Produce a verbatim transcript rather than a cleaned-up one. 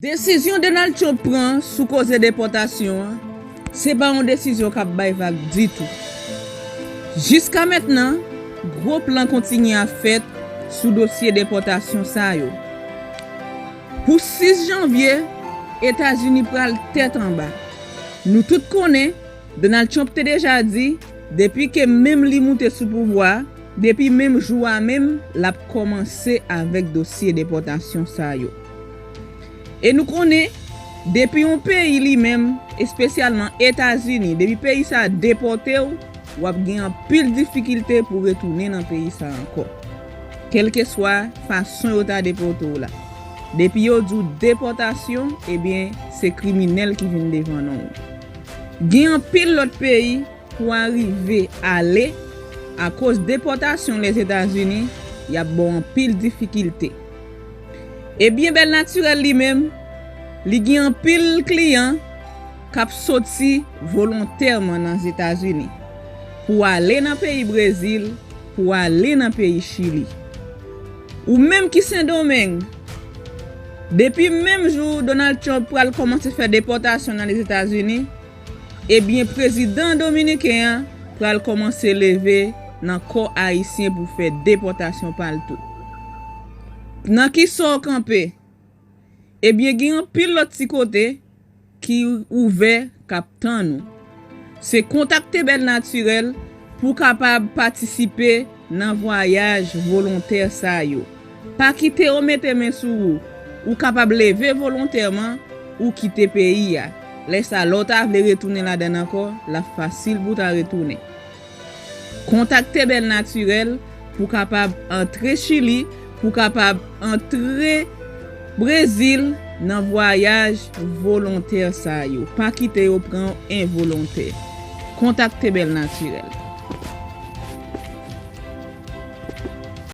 Desizyon Donald Trump pran sou koze depòtasyon an, se pa yon desizyon k ap bay vag ditou. Jiska mentnan, gwo plan kontinye ap fèt sou dosye depòtasyon sa yo. Pou sis janvye, Etazini pral tèt anba. Nou tout konnen, Donald Trump te deja di, depi ke menm li moute sou pouvwa, depi menm jou a menm, l ap kòmanse avèk dosye depòtasyon sa yo. E nou konnen, depi yon peyi li menm, espesyalman Etazini, depi peyi sa a depòte w, w ap gen anpil difikilte pou retounen nan peyi sa a ankò. Kèlkeswa fason yo ta depòte w la. Depi yo di w depòtasyon, ebyen, se kriminèl ki vin devan non w. Gen anpil lòt peyi pou w arive ale akoz depòtasyon Lèzetazini, y ap ba w anpil difikilte. Ebyen, Bèl Natirèl li menm, li gen anpil kliyan k ap soti volontèman nan Etazini pou ale nan peyi Brezil, pou ale nan peyi Chili. Ou menm ki Sendomeng, depi menm jou Donald Trump pral kòmanse fè depòtasyon nan Lèzetazini, ebyen, prezidan dominiken an pral kòmanse leve nan kò ayisyen pou fè depòtasyon pa l tou. Nan ki sa w kanpe? Ebyen, gen anpil lòt ti kote ki ouvè k ap tann ou. Se kontakte Bèl Natirèl pou w kapab patisipe nan vwayaj volontè sa yo. Pa kite yo mete men sou ou. Ou kapab leve volontèman, ou kite peyi a. Lè sa, lè w ta vle retounen ladan l ankò, l ap fasil pou w ta retounen. Kontakte Bèl Natirèl pou w kapab antre Chili, pou w kapab antre Brezil nan vwayaj volontè sa yo. Pa kite yo pran w envolontè. Kontakte Bèl Natirèl.